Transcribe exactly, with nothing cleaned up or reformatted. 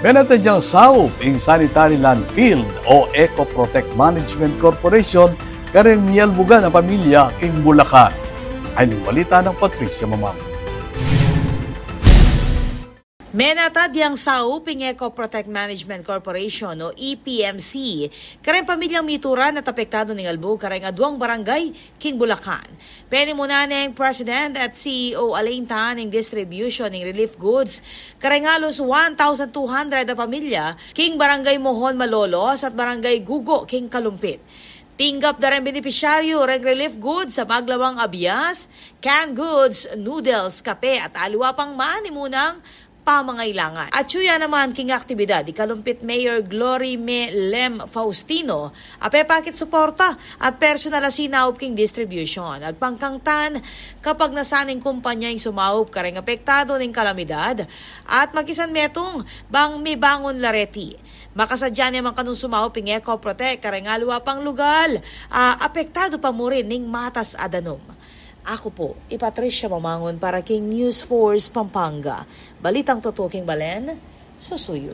Menatad yang saup ing Sanitary Landfill o Eco Protect Management Corporation kareng miyalbugan a pamilya king Bulacan. Ay ning balita nang Patricia Mamang. Menatad yang saup ing Eco Protect Management Corporation o E P M C kareng pamilyang mituran at apektado ning albug kareng aduang barangay king Bulacan. Penimunan neng President at C E O Alain Tan ing distribution ning relief goods kareng halos one thousand two hundred a pamilya king Barangay Mohon Malolos at Barangay Gugo king Kalumpit. Tinggap da reng benepisyaryo reng relief goods a maglawang abias, canned goods, noodles, kape at aliwa pang manimunang pamangailangan. Atyu ya naman king aktibidad i Kalumpit Mayor Glory Me Lem Faustino a pepakit suporta at personal a sinaup king distribution. Agpang kangtan, kapag nasan ing kumpanya ing sumaup kareng apektado ning kalamidad at makisan metung bang mibangun la reti. Makasadya ne man kanung sumaup ing Eco Protect kareng aliwa pang lugal a apektado pa murin ning matas a danum. Aku pu i Patricia Mamangun para king News Force Pampanga. Balitang tutuking balen, susuyu.